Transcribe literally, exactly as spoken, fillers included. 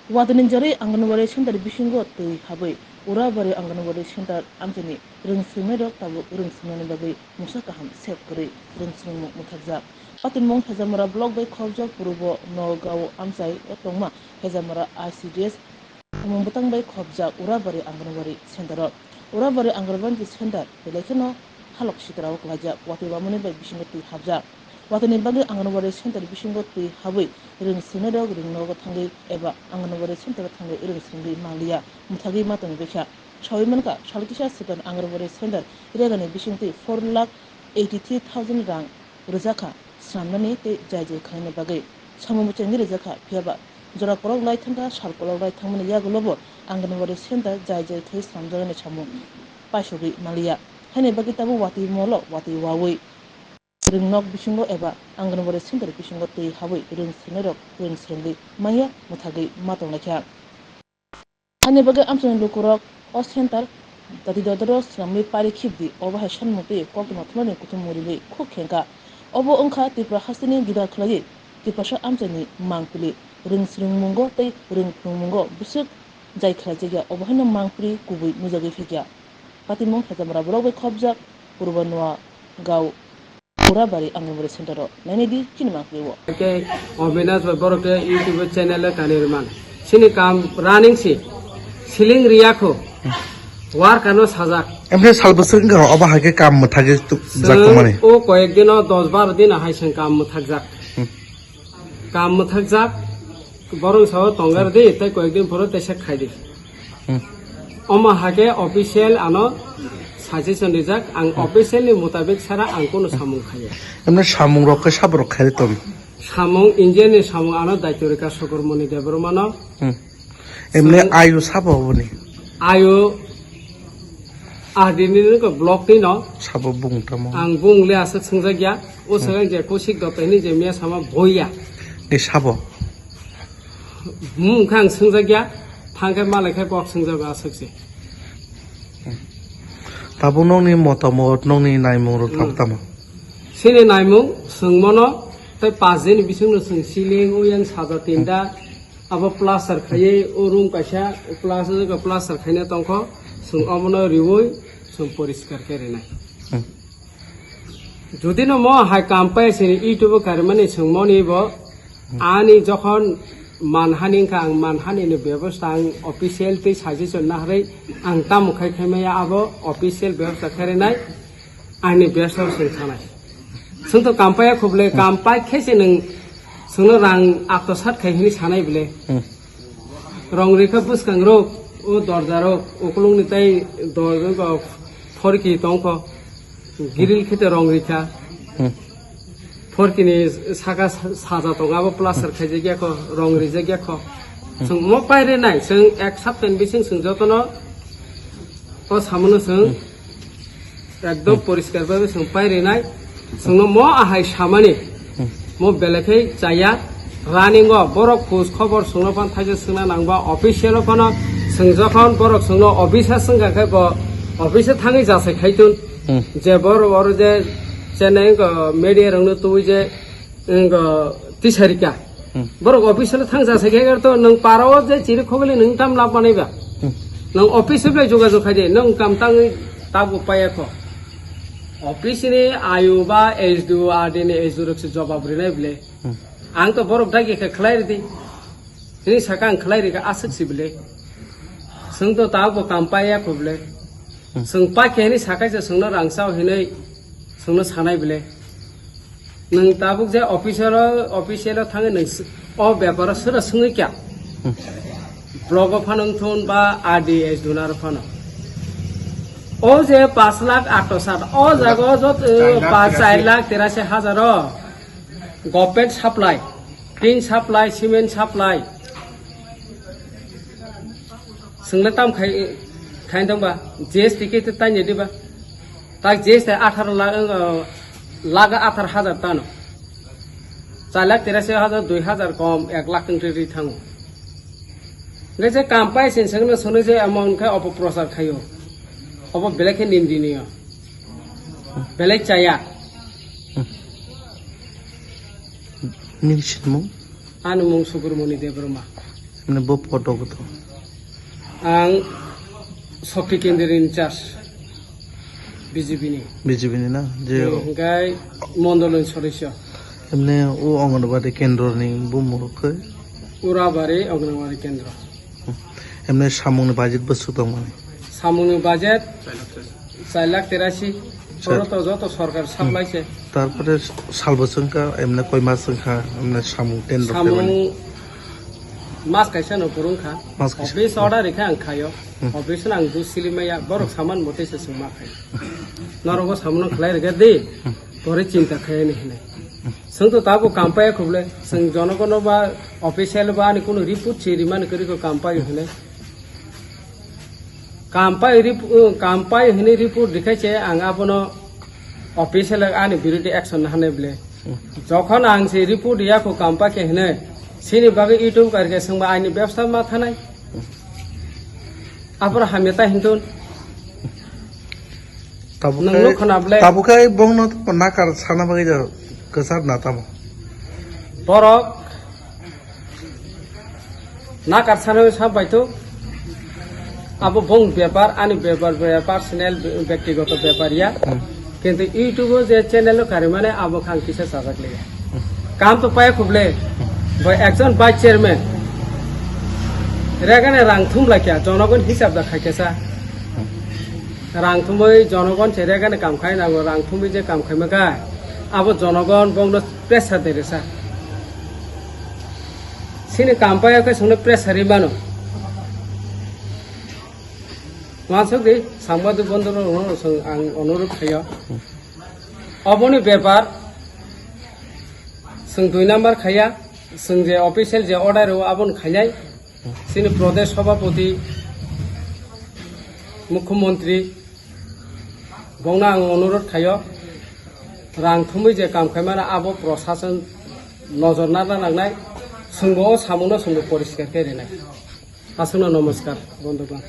Watini jari Anganwadi center bisingo twi habwi Urabari Anganwadi center amchaini rwng swrwngnairok tabuk rwng swrwngnani bagwi mungsa kaham sep kwrwi rwng swrwngmung mwthakjak. Patimung Hejamara block bai khobjak Purbo Nogao amchai o tongma Hejamara I C D S samung bwtang bai khobjak Urabari Anganwadi center o. Urabari Anganwadi center belai kheno halok sitra o klaijak, watwi wamani bai bisingo twi habjak. Watwini bagwi Anganwadi center bisingo twi habwi rwng swrwngnairok rwng nogo thangwi eba Anganwadi center o thangwi rwng swrwngwi manliya, mwthagwi ma tongwi baikha. Sawi mankha, sal kisa swkang Anganwadi center regani bisingtwi four lakh eighty three thousand rang rwjakha swnamnani tei jai jai khlaina bagwi. Samung bo chengwi rwjakha, phiyaba jora kolok lai thangkha, sal kolok lai thangmani yagulobo Anganwadi center jai jai khlai swnamjaknai samung paisogwi manliya. Haini bagwi tabuk watwi molo watwi wawi rwng nok bisingo eba Anganwadi center bisingo twi habwi rwng swrwngnairok rwng swrwngwi manya mwthagwi ma tonglaikha. Ani bagwi amchaini lukurok o center dati dodoro swnamwi pari khibdi, obo hai sanmung twi koktwma thumnani kuthumung riwi khuk khengkha. Obo wngkha Tripura hasteni juda khwlaiwi Tiprasa amchaini mangpili rwng swrwngmungo tei rwng phwrwngmungo bwswk jai khlaijakya, obo haino mangpili kubui nujagwi phaikha. Patimung Hejamara block bai khobjak Purbo Noa Gao Urabari Anganwadi center o nainidi chini mangpili o. Ke Obinash bai borok ke YouTube channel o kani rwman. Chini kam running si. Siling riya kho. Work ano sajak. Emre sal bwswk wngkha obo hai khe kam mwthagwi tuk-, jak tongmani. O koyek dino dos baro dino hai chwng kam mwthakjak. Hmm. Kam mwthakjak, borok sao tonggar di, tei koyek din phoro teisa khai di. Hmm. Omo hake official ano suggestion rijak, ang official ni mutabik sara ang kono samung khaiya. Emne samung rok khe sabo rok khai tong. Samung, engineer ni samung ano daityo rika Sukurmoni Debbarma no. Hmm. Emne ayu sabo oboni. Ayu Adini nungkha block ni no. Sabo bung tamo. Ang bung le aswk swngjak ya. O swkang je kosik dotoi ni je miya sama boya. Ni sabo. Bung kha ang swngjak ya. Thang khe malai khe kok swngjak aswk se. Tabo nokni motamot, nokni naimung rok tamo tamo. Sini naimung swngmano tei pas din bising no swng siling, uyang, saja tinda. Abo plaster khaiwi o room kaisa plaster, plaster khaina tongkho, chwng omono riwi chwng poriskar khe rinai. Hmm. Jodi no mo hai kam pai sini YouTube o karimani chwng moni bo ani jokhon manhani wngkha, ang manhani ni bebosta ang official tei suggestion naharwi ang tamo khai khaimaya, abo official bebosta khe rinai. Ani besa swng sanai. Swng to kam paiya khuble, kam pai khe se nwng swngno rang ato sat khai hini sanai bile. Hmm. Rong rikha bwskang rok, o dorja rok, ukulung ni tai dorja rok, phorki tongkho. Grill khe te rong rikha. Hmm. Phorki ni saka sa-, saja tongo, abo plaster khaijak ya kho, rong rijak ya kho. Swng mo paire nai, swng ek sapta ni bising swng jotono o samono swng ekdom poriskar bhabe swng paire nai. Swngno mo ahai samani, mo belai khe chaya. Running o borok khoj khobor swngno phan thaisa swngna nangba official o phano swng jokhon borok swngno office a swngkha khe bo office a thangwi jasai khaitun. Hmm. Je borok oro je Chennai wngkha media rokno tubui je wngkha tisarika. Hmm. Borok office o thang jasai khe to nwng para o je chiri khogoli nwng tam lab manai ba. Hmm. Nwng office o bai jogajog khai de nwng kam tangwi tabuk paiya kho. Office ni ayu ba S D O, R D ni S D O rok se jobab rinai bile. Hmm. Ang to borok dagi khe khlai ridi. Hini saka ang khlai rikha aswk si bile. Swng to tabuk bo kam paiya kho bile. Hmm. Swng pai khe hini saka se swngno rang chao hinwi swngno sanai bile. Nwng tabuk je officer o, official o thangwi nwng s-, o bepar o sura swngwi kya. Hmm. Block o phano wngthun ba R D S duna ro phano. O je paanch lakh ato sat, o jaga o jot, eh, paanch, char lakh terashi hajar o. Government supply, tin supply, cement supply. Swngla tam khai, khai dong ba, G S T khe tanya di ba. Tak G S T atharo lakh, eh, lakh atharo hajar tano. Char lakh terashi hajar, dui hajar kom, ek lakh tengri ri thango. Nge je kam pai sin sengno sono je amount khai opo prochar khayo. Obo belai khe nindiniyo. Belai chaya. Nini sinmung? Ani mung Sukurmoni Debbarma. Mane bo podo goto. Ang Shakti Kendra in charge B J P ni. B J P ni na? Je Hmm, hingkai Mondol ni sodosyo. Emne o Anganwadi kendro ni bumung khe? Urabari Anganwadi kendro. Emne samung ni budget bwswk tong mani? Samung ni budget char lakh terashi. Char. Oro to joto sorkar supply se. Tarpore sal bwswk wngkha, emne koi mas wngkha, emne samung tender Samung phaimani? Mas kaisa no purung kha. Mas kaisa. Office order rikha ang khayo. Hmm. Office no ang bus sili maya, borok saman mote se chwng ma khayo. Norok bo saman khlai rega di. Hmm. Pore chinta khaini hinai. Chwng to tabo kampaya khuble, chwng jonogono ba official ba ani kunu report se rimani kwrwi ko kampaya hinai. Kampai rip-, uh, kampai hwnwi report rikhaise ang abono official ani biruddhe action nahanai ble. Hmm. Jokhon ang se report yakho kampai khe hwnwi, sini bagwi YouTube karke sengba aini bebsa ma thanai. Aboro hamya ta hintun. Tabuk Nwng khai, nukho na ble? Tabuk khai bongno nakar sana bagwi da kwchar na tamo. Borok Nakar sanwi sa baithok, abo bong bepar, ani bepar, bepar personal, bektigoto bepar ya. Hmm. Kintu YouTube o je channel o karimane abo khang kisa sajak liya. Hmm. Kam to paya khuble, bo ekjon vice chairman. Regane rang thum laikya, jonogon hisab da khaikya sa. Hmm. Rang thumwi jonogon se regane kam khai nango, rang thumwi je kam khai maka, abo jonogon bongno pressure de resa. Sini kampaya khe songno pressure ri mano. Wansuk di, sangbadik bondhu rok no song ang onurudh khayo. Oboni bepar, song dui number khaya, song je official je order o abon khainai, sini Pradesh Sabhapati, Mukhyamantri, bongno ang onurudh khayo, rang thumwi je kam khaimano abo prosason nojor narna nangnai, songbo o samungno songbo poriskar khe rinai. Aswkno namaskar, bondhugwan.